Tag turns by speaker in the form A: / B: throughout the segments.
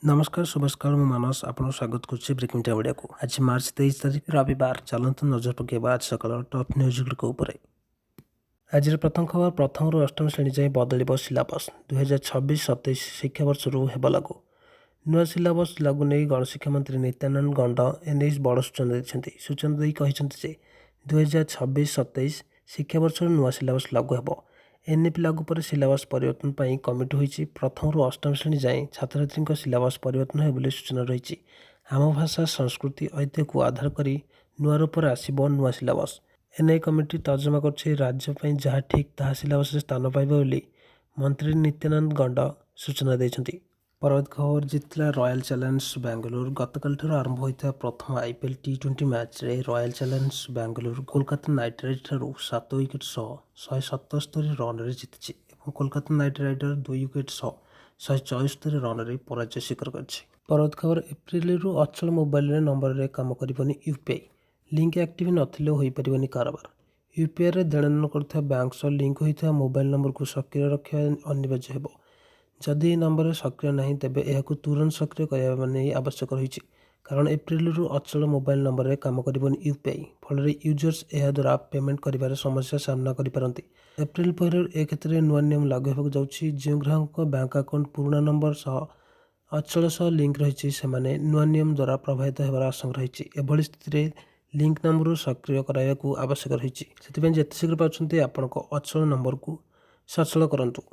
A: ନମସ୍କାର, ଶୁଭ ସକାଳ। ମୁଁ ମାନସ ଆପଣଙ୍କୁ ସ୍ୱାଗତ କରୁଛି ବ୍ରେକିଂ ଟାଇମ୍ ଓଡ଼ିଆକୁ। ଆଜି ମାର୍ଚ୍ଚ 23 ତାରିଖ, ରବିବାର। ଚାଲନ୍ତୁ ନଜର ପକାଇବା ଆଜି ସକାଳର ଟପ୍ ନ୍ୟୁଜ୍ ଗୁଡ଼ିକ ଉପରେ। ଆଜିର ପ୍ରଥମ ଖବର, ପ୍ରଥମରୁ ଅଷ୍ଟମ ଶ୍ରେଣୀ ଯାଏଁ ବଦଳିବ ସିଲାବସ୍। 2026-27 ଶିକ୍ଷାବର୍ଷରୁ ହେବ ଲାଗୁ। ନୂଆ ସିଲାବସ୍ ଲାଗୁ ନେଇ ଗଣଶିକ୍ଷା ମନ୍ତ୍ରୀ ନିତ୍ୟାନନ୍ଦ ଗଣ୍ଡ ଏନେଇ ବଡ଼ ସୂଚନା ଦେଇଛନ୍ତି। ସୂଚନା ଦେଇ କହିଛନ୍ତି ଯେ 2026-27 ଶିକ୍ଷାବର୍ଷରୁ ନୂଆ ସିଲାବସ୍ ଲାଗୁ ହେବ। ଏନ୍ଇପି ଲାଗୁ ପରେ ସିଲାବସ୍ ପରିବର୍ତ୍ତନ ପାଇଁ କମିଟି ହୋଇଛି। ପ୍ରଥମରୁ ଅଷ୍ଟମ ଶ୍ରେଣୀ ଯାଏଁ ଛାତ୍ରଛାତ୍ରୀଙ୍କ ସିଲାବସ୍ ପରିବର୍ତ୍ତନ ହେବ ବୋଲି ସୂଚନା ରହିଛି। ଆମ ଭାଷା, ସଂସ୍କୃତି, ଐତିହ୍ୟକୁ ଆଧାର କରି ନୂଆ ରୂପରେ ଆସିବ ନୂଆ ସିଲାବସ୍। ଏନେଇ କମିଟି ତର୍ଜମା କରୁଛି। ରାଜ୍ୟ ପାଇଁ ଯାହା ଠିକ୍, ତାହା ସିଲାବସ୍ରେ ସ୍ଥାନ ପାଇବ ବୋଲି ମନ୍ତ୍ରୀ ନିତ୍ୟାନନ୍ଦ ଗଣ୍ଡ ସୂଚନା ଦେଇଛନ୍ତି। ପରବର୍ତ୍ତୀ ଖବର, ଜିତିଲା ରୟାଲ ଚ୍ୟାଲେଞ୍ଜର୍ସ ବାଙ୍ଗାଲୋର। ଗତକାଲିଠାରୁ ଆରମ୍ଭ ହୋଇଥିବା ପ୍ରଥମ ଆଇପିଏଲ୍ ଟି-20 ମ୍ୟାଚ୍ରେ Royal Challengers Bangalore Kolkata Knight ରାଇଡର୍ସଠାରୁ 7 ୱିକେଟ୍ ସହ 177 ରନ୍ରେ ଜିତିଛି ଏବଂ କୋଲକାତା ନାଇଟ୍ ରାଇଡର୍ସ 2 ୱିକେଟ୍ ସହ 174 ରନ୍ରେ ପରାଜୟ ସ୍ୱୀକାର କରିଛି। ପରବର୍ତ୍ତୀ ଖବର, ଏପ୍ରିଲରୁ ଅଚଳ ମୋବାଇଲ ନମ୍ବରରେ କାମ କରିବନି ୟୁପିଆଇ। ଲିଙ୍କ ଆକ୍ଟିଭ୍ ନଥିଲେ ହୋଇପାରିବନି କାରବାର। ୟୁପିଆଇରେ ଦେଣନେଣ କରୁଥିବା ବ୍ୟାଙ୍କ ସହ ଲିଙ୍କ ହୋଇଥିବା ମୋବାଇଲ ନମ୍ବରକୁ ସକ୍ରିୟ ରଖିବା ଅନିବାର୍ଯ୍ୟ ହେବ। ଯଦି ଏହି ନମ୍ବର ସକ୍ରିୟ ନାହିଁ, ତେବେ ଏହାକୁ ତୁରନ୍ତ ସକ୍ରିୟ କରିବା ନେଇ ଆବଶ୍ୟକ ରହିଛି। କାରଣ ଏପ୍ରିଲରୁ ଅଚଳ ମୋବାଇଲ ନମ୍ବରରେ କାମ କରିବନି ୟୁପିଆଇ। ଫଳରେ ୟୁଜର୍ସ ଏହାଦ୍ୱାରା ପେମେଣ୍ଟ କରିବାରେ ସମସ୍ୟା ସାମ୍ନା କରିପାରନ୍ତି। ଏପ୍ରିଲ 1ରୁ ଏ କ୍ଷେତ୍ରରେ ନୂଆ ନିୟମ ଲାଗୁ ହେବାକୁ ଯାଉଛି। ଯେଉଁ ଗ୍ରାହକଙ୍କ ବ୍ୟାଙ୍କ ଆକାଉଣ୍ଟ ପୁରୁଣା ନମ୍ବର ସହ ଅଚଳ ସହ ଲିଙ୍କ ରହିଛି, ସେମାନେ ନୂଆ ନିୟମ ଦ୍ୱାରା ପ୍ରଭାବିତ ହେବାର ଆଶଙ୍କା ରହିଛି। ଏଭଳି ସ୍ଥିତିରେ ଲିଙ୍କ ନମ୍ବରକୁ ସକ୍ରିୟ କରାଇବାକୁ ଆବଶ୍ୟକ ରହିଛି। ସେଥିପାଇଁ ଯେତେ ଶୀଘ୍ର ପାରୁଛନ୍ତି, ଆପଣଙ୍କ ଅଚଳ ନମ୍ବରକୁ ସଚଳ କରନ୍ତୁ।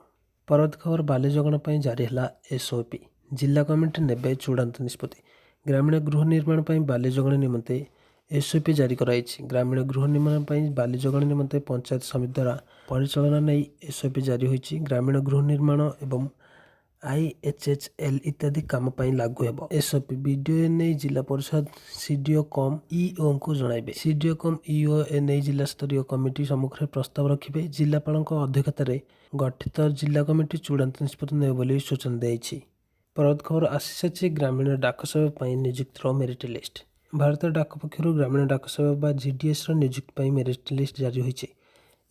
A: ପରବର୍ତ୍ତୀ ଖବର, ବାଲି ଯୋଗାଣ ପାଇଁ ଜାରି ହେଲା ଏସ୍ଓପି। ଜିଲ୍ଲା କମିଟି ନେବେ ଚୂଡ଼ାନ୍ତ ନିଷ୍ପତ୍ତି। ଗ୍ରାମୀଣ ଗୃହ ନିର୍ମାଣ ପାଇଁ ବାଲି ଯୋଗାଣ ନିମନ୍ତେ ଏସ୍ଓପି ଜାରି କରାଯାଇଛି। ଗ୍ରାମୀଣ ଗୃହ ନିର୍ମାଣ ପାଇଁ ବାଲି ଯୋଗାଣ ନିମନ୍ତେ ପଞ୍ଚାୟତ ସମିତି ଦ୍ୱାରା ପରିଚାଳନା ନେଇ ଏସ୍ଓପି ଜାରି ହୋଇଛି। ଗ୍ରାମୀଣ ଗୃହ ନିର୍ମାଣ ଏବଂ ଆଇଏଚ୍ଏଚ୍ଏଲ୍ ଇତ୍ୟାଦି କାମ ପାଇଁ ଲାଗୁ ହେବ ଏସ୍ଓପି। ବିଡିଓ ଏନେଇ ଜିଲ୍ଲା ପରିଷଦ ସିଡିଓ କମ୍ ଇଓଙ୍କୁ ଜଣାଇବେ। ସିଡିଓ କମ୍ ଇଓ ଏନେଇ ଜିଲ୍ଲାସ୍ତରୀୟ କମିଟି ସମ୍ମୁଖରେ ପ୍ରସ୍ତାବ ରଖିବେ। ଜିଲ୍ଲାପାଳଙ୍କ ଅଧ୍ୟକ୍ଷତାରେ ଗଠିତ ଜିଲ୍ଲା କମିଟି ଚୂଡ଼ାନ୍ତ ନିଷ୍ପତ୍ତି ନେବେ ବୋଲି ସୂଚନା ଦେଇଛି। ପରବର୍ତ୍ତୀ ଖବର, ଆସିସାରିଛି ଗ୍ରାମୀଣ ଡାକ ସେବା ପାଇଁ ନିଯୁକ୍ତିର ମେରିଟ୍ ଲିଷ୍ଟ। ଭାରତୀୟ ଡାକ ପକ୍ଷରୁ ଗ୍ରାମୀଣ ଡାକ ସେବା ବା ଜିଡିଏସ୍ର ନିଯୁକ୍ତି ପାଇଁ ମେରିଟ୍ ଲିଷ୍ଟ ଜାରି ହୋଇଛି।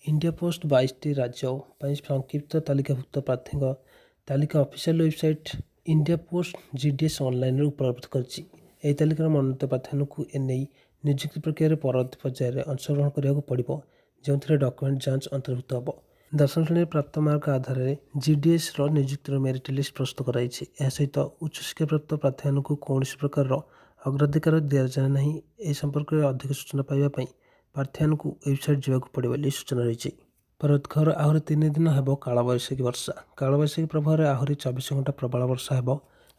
A: ଇଣ୍ଡିଆ ପୋଷ୍ଟ 22ଟି ରାଜ୍ୟ ପାଇଁ ସଂକ୍ଷିପ୍ତ ତାଲିକାଭୁକ୍ତ ପ୍ରାର୍ଥୀଙ୍କ ତାଲିକା official website India post GDS ଅନଲାଇନରେ ଉପଲବ୍ଧ କରିଛି। ଏହି ତାଲିକାର ମନୋନୀତ ପ୍ରାର୍ଥୀମାନଙ୍କୁ ଏନେଇ ନିଯୁକ୍ତି ପ୍ରକ୍ରିୟାରେ ପରବର୍ତ୍ତୀ ପର୍ଯ୍ୟାୟରେ ଅଂଶଗ୍ରହଣ କରିବାକୁ ପଡ଼ିବ, ଯେଉଁଥିରେ ଡକ୍ୟୁମେଣ୍ଟ ଯାଞ୍ଚ ଅନ୍ତର୍ଭୁକ୍ତ ହେବ। ଦଶମ ଶ୍ରେଣୀରେ ପ୍ରାପ୍ତ ମାର୍କ ଆଧାରରେ ଜିଡିଏସ୍ର ନିଯୁକ୍ତିର ମେରିଟ୍ ଲିଷ୍ଟ ପ୍ରସ୍ତୁତ କରାଯାଇଛି। ଏହା ସହିତ ଉଚ୍ଚଶିକ୍ଷାପ୍ରାପ୍ତ ପ୍ରାର୍ଥୀମାନଙ୍କୁ କୌଣସି ପ୍ରକାରର ଅଗ୍ରାଧିକାର ଦିଆଯାଏ ନାହିଁ। ଏ ସମ୍ପର୍କରେ ଅଧିକ ସୂଚନା ପାଇବା ପାଇଁ ପ୍ରାର୍ଥୀମାନଙ୍କୁ ୱେବସାଇଟ୍ ଯିବାକୁ ପଡ଼ିବ ବୋଲି ସୂଚନା ରହିଛି। ପରବର୍ତ୍ତୀ ଖବର, ଆହୁରି 3 ଦିନ ହେବ କାଳବୈଶାଖୀ ବର୍ଷା। କାଳବୈଶାଖୀ ପ୍ରଭାବରେ ଆହୁରି 24 ଘଣ୍ଟା ପ୍ରବଳ ବର୍ଷା ହେବ,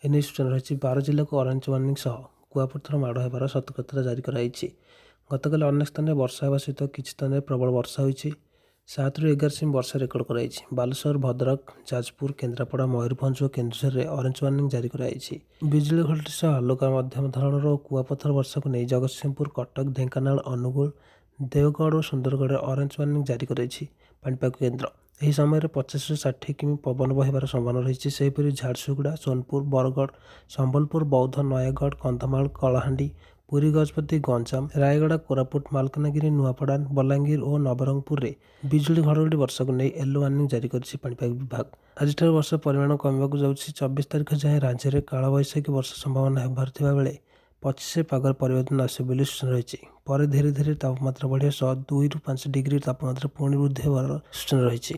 A: ଏନେଇ ସୂଚନା ରହିଛି। 12 ଜିଲ୍ଲାକୁ ଅରେଞ୍ଜ ୱାର୍ଣ୍ଣିଂ ସହ କୁଆପଥର ମାଡ଼ ହେବାର ସତର୍କତା ଜାରି କରାଯାଇଛି। ଗତକାଲି ଅନେକ ସ୍ଥାନରେ ବର୍ଷା ହେବା ସହିତ କିଛି ସ୍ଥାନରେ ପ୍ରବଳ ବର୍ଷା ହୋଇଛି। 7ରୁ 11 ସେମି ବର୍ଷା ରେକର୍ଡ କରାଯାଇଛି। ବାଲେଶ୍ୱର, ଭଦ୍ରକ, ଯାଜପୁର, କେନ୍ଦ୍ରାପଡ଼ା, ମୟୂରଭଞ୍ଜ ଓ କେନ୍ଦୁଝରରେ ଅରେଞ୍ଜ ୱାର୍ଣ୍ଣିଂ ଜାରି କରାଯାଇଛି। ବିଜୁଳି ଘଡ଼ଘଡ଼ି ସହ ହାଲୁକା ମଧ୍ୟମ ଧରଣର ଓ କୁଆପଥର ବର୍ଷାକୁ ନେଇ ଜଗତସିଂହପୁର, କଟକ, ଢେଙ୍କାନାଳ, ଅନୁଗୁଳ, ଦେଓଗଡ଼ ଓ ସୁନ୍ଦରଗଡ଼ରେ ଅରେଞ୍ଜ ୱାର୍ଣ୍ଣିଂ ଜାରି କରାଯାଇଛି ପାଣିପାଗ କେନ୍ଦ୍ର। ଏହି ସମୟରେ 50ରୁ 60 କିମି ପବନ ବହିବାର ସମ୍ଭାବନା ରହିଛି। ସେହିପରି ଝାରସୁଗୁଡ଼ା, ସୋନପୁର, ବରଗଡ଼, ସମ୍ବଲପୁର, ବୌଦ୍ଧ, ନୟାଗଡ଼, କନ୍ଧମାଳ, କଳାହାଣ୍ଡି, ପୁରୀ, ଗଜପତି, ଗଞ୍ଜାମ, ରାୟଗଡ଼ା, କୋରାପୁଟ, ମାଲକାନଗିରି, ନୂଆପଡ଼ା, ବଲାଙ୍ଗୀର ଓ ନବରଙ୍ଗପୁରରେ ବିଜୁଳି ଘଡ଼ଘଡ଼ି ବର୍ଷାକୁ ନେଇ ୟେଲୋ ୱାର୍ଣ୍ଣିଂ ଜାରି କରିଛି ପାଣିପାଗ ବିଭାଗ। ଆଜିଠାରୁ ବର୍ଷା ପରିମାଣ କମିବାକୁ ଯାଉଛି। 24 ତାରିଖ ଯାଏଁ ରାଜ୍ୟରେ କାଳବୈଶାଖୀ ବର୍ଷା ସମ୍ଭାବନା ହେବାର ଥିବା ବେଳେ 25ରେ ପାଗରେ ପରିବର୍ତ୍ତନ ଆସିବ ବୋଲି ସୂଚନା ରହିଛି। ପରେ ଧୀରେ ଧୀରେ ତାପମାତ୍ରା ବଢ଼ିବା ସହ 2ରୁ 5 ଡିଗ୍ରୀ ତାପମାତ୍ରା ପୁଣି ବୃଦ୍ଧି ହେବାର ସୂଚନା ରହିଛି।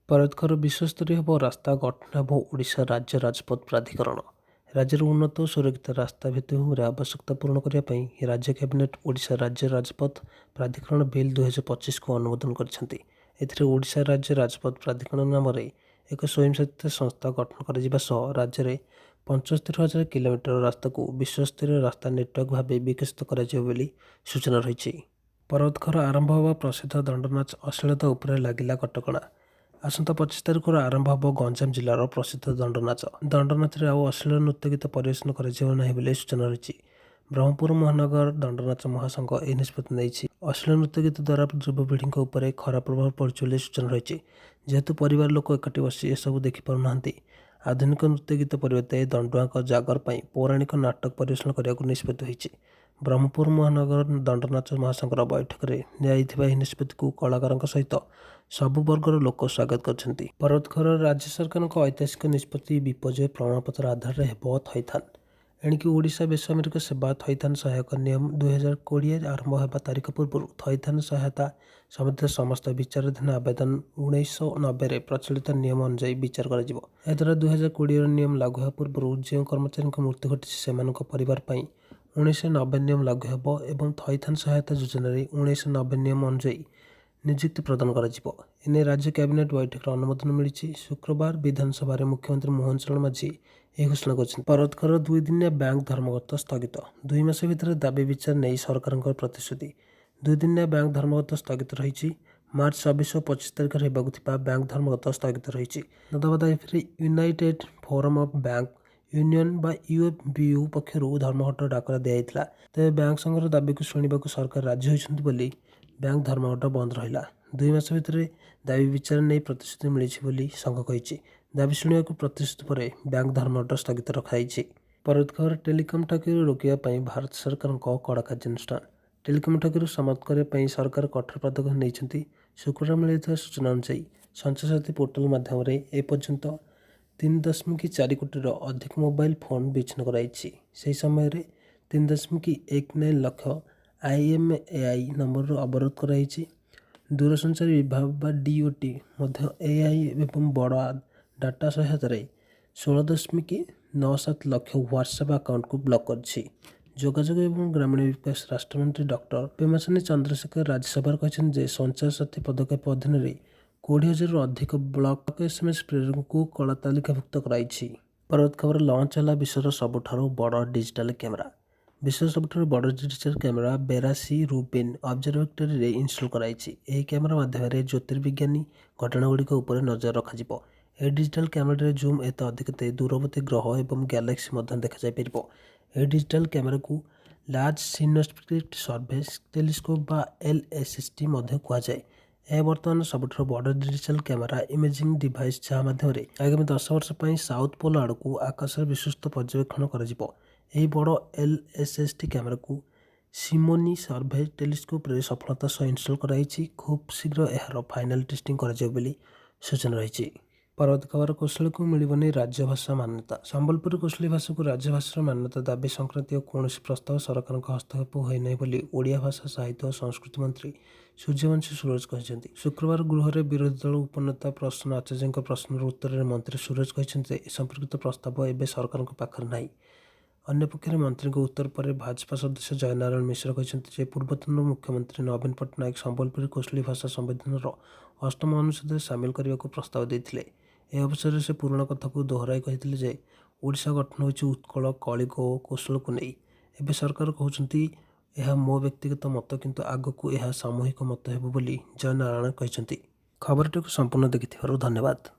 A: ପରବର୍ତ୍ତୀ ଖବର, ବିଶ୍ୱସ୍ତରୀୟ ହେବ ରାସ୍ତା, ଗଠନ ହେବ ଓଡ଼ିଶା ରାଜ୍ୟ ରାଜପଥ ପ୍ରାଧିକରଣ। ରାଜ୍ୟର ଉନ୍ନତ ଓ ସୁରକ୍ଷିତ ରାସ୍ତା ଭିତ୍ତିଭୂମିର ଆବଶ୍ୟକତା ପୂରଣ କରିବା ପାଇଁ ରାଜ୍ୟ କ୍ୟାବିନେଟ୍ ଓଡ଼ିଶା ରାଜ୍ୟ ରାଜପଥ ପ୍ରାଧିକରଣ ବିଲ୍ 2025କୁ ଅନୁମୋଦନ କରିଛନ୍ତି। ଏଥିରେ ଓଡ଼ିଶା ରାଜ୍ୟ ରାଜପଥ ପ୍ରାଧିକରଣ ନାମରେ ଏକ ସ୍ୱୟଂଶାସିତ ସଂସ୍ଥା ଗଠନ କରାଯିବା ସହ ରାଜ୍ୟରେ 75,000 କିଲୋମିଟର ରାସ୍ତାକୁ ବିଶ୍ୱସ୍ତରୀୟ ରାସ୍ତା ନେଟୱାର୍କ ଭାବେ ବିକଶିତ କରାଯିବ ବୋଲି ସୂଚନା ରହିଛି। ପରବର୍ତ୍ତୀ ଖବର, ଆରମ୍ଭ ହେବ ପ୍ରସିଦ୍ଧ ଦଣ୍ଡନାଚ, ଅଶ୍ଳୀଳତା ଉପରେ ଲାଗିଲା କଟକଣା। ଆସନ୍ତା 25 ତାରିଖରୁ ଆରମ୍ଭ ହେବ ଗଞ୍ଜାମ ଜିଲ୍ଲାର ପ୍ରସିଦ୍ଧ ଦଣ୍ଡନାଚ। ଦଣ୍ଡନାଚରେ ଆଉ ଅଶ୍ଳୀଳ ନୃତ୍ୟ ଗୀତ ପରିବେଷଣ କରାଯିବ ନାହିଁ ବୋଲି ସୂଚନା ରହିଛି। ବ୍ରହ୍ମପୁର ମହାନଗର ଦଣ୍ଡନାଚ ମହାସଂଘ ଏହି ନିଷ୍ପତ୍ତି ନେଇଛି। ଅଶ୍ଳୀଳ ନୃତ୍ୟ ଗୀତ ଦ୍ୱାରା ଯୁବପିଢ଼ିଙ୍କ ଉପରେ ଖରାପ ପ୍ରଭାବ ପଡ଼ୁଛି ବୋଲି ସୂଚନା ରହିଛି। ଯେହେତୁ ପରିବାର ଲୋକ ଏକାଠି ବସି ଏସବୁ ଦେଖିପାରୁନାହାନ୍ତି, ଆଧୁନିକ ନୃତ୍ୟ ଗୀତ ପରିବର୍ତ୍ତେ ଦଣ୍ଡୁଆଙ୍କ ଜାଗର ପାଇଁ ପୌରାଣିକ ନାଟକ ପରିବେଷଣ କରିବାକୁ ନିଷ୍ପତ୍ତି ହୋଇଛି। ବ୍ରହ୍ମପୁର ମହାନଗର ଦଣ୍ଡନାଚ ମହାସଂଘର ବୈଠକରେ ନିଆଯାଇଥିବା ଏହି ନିଷ୍ପତ୍ତିକୁ କଳାକାରଙ୍କ ସହିତ ସବୁ ବର୍ଗର ଲୋକ ସ୍ୱାଗତ କରିଛନ୍ତି। ପରବର୍ତ୍ତୀ ଖବର, ରାଜ୍ୟ ସରକାରଙ୍କ ଐତିହାସିକ ନିଷ୍ପତ୍ତି, ବିପର୍ଯ୍ୟୟ ପ୍ରମାଣପତ୍ର ଆଧାରରେ ହେବ ଥଇଥାନ। ଏଣିକି ଓଡ଼ିଶା ବେସାମରିକ ସେବା ଥଇଥାନ ସହାୟକ ନିୟମ 2020 ଆରମ୍ଭ ହେବା ତାରିଖ ପୂର୍ବରୁ ଥଇଥାନ ସହାୟତା ସମ୍ବନ୍ଧିତ ସମସ୍ତ ବିଚାରାଧୀନ ଆବେଦନ 1990ରେ ପ୍ରଚଳିତ ନିୟମ ଅନୁଯାୟୀ ବିଚାର କରାଯିବ। ଏହାଦ୍ୱାରା 2020ର ନିୟମ ଲାଗୁ ହେବା ପୂର୍ବରୁ ଯେଉଁ କର୍ମଚାରୀଙ୍କ ମୃତ୍ୟୁ ଘଟିଛି, ସେମାନଙ୍କ ପରିବାର ପାଇଁ 1990 ନିୟମ ଲାଗୁ ହେବ ଏବଂ ଥଇଥାନ ସହାୟତା ଯୋଜନାରେ 1990 ନିୟମ ଅନୁଯାୟୀ ନିଯୁକ୍ତି ପ୍ରଦାନ କରାଯିବ। ଏନେଇ ରାଜ୍ୟ କ୍ୟାବିନେଟ୍ ବୈଠକରେ ଅନୁମୋଦନ ମିଳିଛି। ଶୁକ୍ରବାର ବିଧାନସଭାରେ ମୁଖ୍ୟମନ୍ତ୍ରୀ ମୋହନ ଚରଣ ମାଝୀ ଏହି ଘୋଷଣା କରିଛନ୍ତି। ପରବର୍ତ୍ତୀ ଖବର, 2 ଦିନିଆ ବ୍ୟାଙ୍କ ଧର୍ମଘଟ ସ୍ଥଗିତ। 2 ମାସ ଭିତରେ ଦାବି ବିଚାର ନେଇ ସରକାରଙ୍କ ପ୍ରତିଶ୍ରୁତି। 2 ଦିନିଆ ବ୍ୟାଙ୍କ ଧର୍ମଘଟ ସ୍ଥଗିତ ରହିଛି। ମାର୍ଚ୍ଚ 24 ଓ 25 ତାରିଖରେ ହେବାକୁ ଥିବା ବ୍ୟାଙ୍କ ଧର୍ମଘଟ ସ୍ଥଗିତ ରହିଛି। ଦାବିରେ United forum of bank union ବା ୟୁଏଫ୍ବିୟୁ ପକ୍ଷରୁ ଧର୍ମଘଟ ଡାକରା ଦିଆଯାଇଥିଲା। ତେବେ ବ୍ୟାଙ୍କ ସଂଘର ଦାବିକୁ ଶୁଣିବାକୁ ସରକାର ରାଜି ହୋଇଛନ୍ତି ବୋଲି ବ୍ୟାଙ୍କ ଧର୍ମଘଟ ବନ୍ଦ ରହିଲା। 2 ମାସ ଭିତରେ ଦାବି ବିଚାର ନେଇ ପ୍ରତିଶ୍ରୁତି ମିଳିଛି ବୋଲି ସଂଘ କହିଛି। ଦାବି ଶୁଣିବାକୁ ପ୍ରତିଶ୍ରୁତି ପରେ ବ୍ୟାଙ୍କ ଧର୍ମଘଟ ସ୍ଥଗିତ ରଖାଯାଇଛି। ପରବର୍ତ୍ତୀ ଖବର, ଟେଲିକମ୍ ଠକେଇରୁ ରୋକିବା ପାଇଁ ଭାରତ ସରକାରଙ୍କ କଡ଼ା କାର୍ଯ୍ୟାନୁଷ୍ଠାନ। ଟେଲିକମ୍ ଠକେଇରୁ ସମାପ୍ତ କରିବା ପାଇଁ ସରକାର କଠୋର ପଦକ୍ଷେପ ନେଇଛନ୍ତି। ଶୁକ୍ରବାର ମିଳିଥିବା ସୂଚନା ଅନୁଯାୟୀ, ସଞ୍ଚାର ସାଥୀ ପୋର୍ଟାଲ ମାଧ୍ୟମରେ ଏପର୍ଯ୍ୟନ୍ତ 3.4 କୋଟିର ଅଧିକ ମୋବାଇଲ ଫୋନ୍ ବିଚ୍ଛିନ୍ନ କରାଯାଇଛି। ସେହି ସମୟରେ 3.19 ଲକ୍ଷ ଆଇଏମ୍ଇଆଇ ନମ୍ବରରୁ ଅବରୋଧ କରାଯାଇଛି। ଦୂରସଞ୍ଚାର ବିଭାଗ ବା ଡିଓଟି ମଧ୍ୟ ଏଆଇ ଏବଂ ବଡ଼ ଡାଟା ସହାୟତାରେ 16.97 ଲକ୍ଷ ହ୍ୱାଟ୍ସଆପ୍ ଆକାଉଣ୍ଟକୁ ବ୍ଲକ୍ କରିଛି। ଯୋଗାଯୋଗ ଏବଂ ଗ୍ରାମୀଣ ବିକାଶ ରାଷ୍ଟ୍ରମନ୍ତ୍ରୀ ଡକ୍ଟର ପେମସାନି ଚନ୍ଦ୍ରଶେଖର ରାଜ୍ୟସଭାରେ କହିଛନ୍ତି ଯେ ସଞ୍ଚାର ସାଥୀ ପଦକ୍ଷେପ ଅଧୀନରେ 20,000ରୁ ଅଧିକ ବ୍ଲକ୍ ଏସ୍ଏମ୍ଏସ୍ ପ୍ରେରକଙ୍କୁ କଳା ତାଲିକାଭୁକ୍ତ କରାଯାଇଛି। ପରବର୍ତ୍ତୀ ଖବର, ଲଞ୍ଚ ହେଲା ବିଶ୍ୱର ସବୁଠାରୁ ବଡ଼ ଡିଜିଟାଲ କ୍ୟାମେରା। ବିଶ୍ୱର ସବୁଠାରୁ ବଡ଼ digital camera Vera C Rubin ଅବଜରଭେଟରୀରେ ଇନଷ୍ଟଲ୍ କରାଯାଇଛି। ଏହି କ୍ୟାମେରା ମାଧ୍ୟମରେ ଜ୍ୟୋତିର୍ବିଜ୍ଞାନୀ ଘଟଣାଗୁଡ଼ିକ ଉପରେ ନଜର ରଖାଯିବ। ଏହି ଡିଜିଟାଲ କ୍ୟାମେରାରେ ଜୁମ୍ ଏତେ ଅଧିକ ଯେ ଦୂରବର୍ତ୍ତୀ ଗ୍ରହ ଏବଂ ଗ୍ୟାଲାକ୍ସି ମଧ୍ୟ ଦେଖାଯାଇପାରିବ। ଏହି ଡିଜିଟାଲ କ୍ୟାମେରାକୁ ଲାର୍ଜ ସିନୋପ୍ଟିକ୍ ସର୍ଭେ ଟେଲିସ୍କୋପ୍ ବା ଏଲ୍ଏସ୍ଏସ୍ଟି ମଧ୍ୟ କୁହାଯାଏ। ଏହା ବର୍ତ୍ତମାନ ସବୁଠାରୁ ବଡ଼ ଡିଜିଟାଲ କ୍ୟାମେରା ଇମେଜିଂ ଡିଭାଇସ୍, ଯାହା ମାଧ୍ୟମରେ ଆଗାମୀ 10 ବର୍ଷ ପାଇଁ ସାଉଥ୍ ପୋଲ୍ ଆଡ଼କୁ ଆକାଶର ବିସ୍ତୃତ ପର୍ଯ୍ୟବେକ୍ଷଣ କରାଯିବ। ଏହି ବଡ଼ ଏଲ୍ଏସ୍ଏସ୍ଟି କ୍ୟାମେରାକୁ ସିମୋନି ସର୍ଭେ ଟେଲିସ୍କୋପ୍ରେ ସଫଳତା ସହ ଇନଷ୍ଟଲ୍ କରାଯାଇଛି। ଖୁବ୍ ଶୀଘ୍ର ଏହାର ଫାଇନାଲ୍ ଟେଷ୍ଟିଂ କରାଯିବ ବୋଲି ସୂଚନା ରହିଛି। ପରବର୍ତ୍ତୀ ଖବର, କୋଶଳକୁ ମିଳିବନି ରାଜ୍ୟଭାଷା ମାନ୍ୟତା। ସମ୍ବଲପୁର କୋଶଳୀ ଭାଷାକୁ ରାଜ୍ୟଭାଷାର ମାନ୍ୟତା ଦାବି ସଂକ୍ରାନ୍ତୀୟ କୌଣସି ପ୍ରସ୍ତାବ ସରକାରଙ୍କ ହସ୍ତକ୍ଷେପ ହୋଇନାହିଁ ବୋଲି ଓଡ଼ିଆ ଭାଷା, ସାହିତ୍ୟ ଓ ସଂସ୍କୃତି ମନ୍ତ୍ରୀ ସୂର୍ଯ୍ୟବଂଶୀ ସୂରଜ କହିଛନ୍ତି। ଶୁକ୍ରବାର ଗୃହରେ ବିରୋଧୀ ଦଳ ଉପନେତା ପ୍ରସନ୍ନ ଆଚାର୍ଯ୍ୟଙ୍କ ପ୍ରଶ୍ନର ଉତ୍ତରରେ ମନ୍ତ୍ରୀ ସୂରଜ କହିଛନ୍ତି ଯେ ଏ ସମ୍ପର୍କିତ ପ୍ରସ୍ତାବ ଏବେ ସରକାରଙ୍କ ପାଖରେ ନାହିଁ। ଅନ୍ୟପକ୍ଷରେ ମନ୍ତ୍ରୀଙ୍କ ଉତ୍ତର ପରେ ଭାଜପା ସଦସ୍ୟ ଜୟନାରାୟଣ ମିଶ୍ର କହିଛନ୍ତି ଯେ ପୂର୍ବତନ ମୁଖ୍ୟମନ୍ତ୍ରୀ ନବୀନ ପଟ୍ଟନାୟକ ସମ୍ବଲପୁରୀ କୋଶଳୀ ଭାଷା ସମ୍ବିଧାନର ଅଷ୍ଟମ ଅନୁଚ୍ଛେଦରେ ସାମିଲ କରିବାକୁ ପ୍ରସ୍ତାବ ଦେଇଥିଲେ। ଏହି ଅବସରରେ ସେ ପୁରୁଣା କଥାକୁ ଦୋହରାଇ କହିଥିଲେ ଯେ ଓଡ଼ିଶା ଗଠନ ହୋଇଛି ଉତ୍କଳ, କଳିଙ୍ଗ ଓ କୋଶଳକୁ ନେଇ। ଏବେ ସରକାର କହୁଛନ୍ତି, ଏହା ମୋ ବ୍ୟକ୍ତିଗତ ମତ, କିନ୍ତୁ ଆଗକୁ ଏହା ସାମୂହିକ ମତ ହେବ ବୋଲି ଜୟନାରାୟଣ କହିଛନ୍ତି। ଖବରଟିକୁ ସମ୍ପୂର୍ଣ୍ଣ ଦେଖିଥିବାରୁ ଧନ୍ୟବାଦ।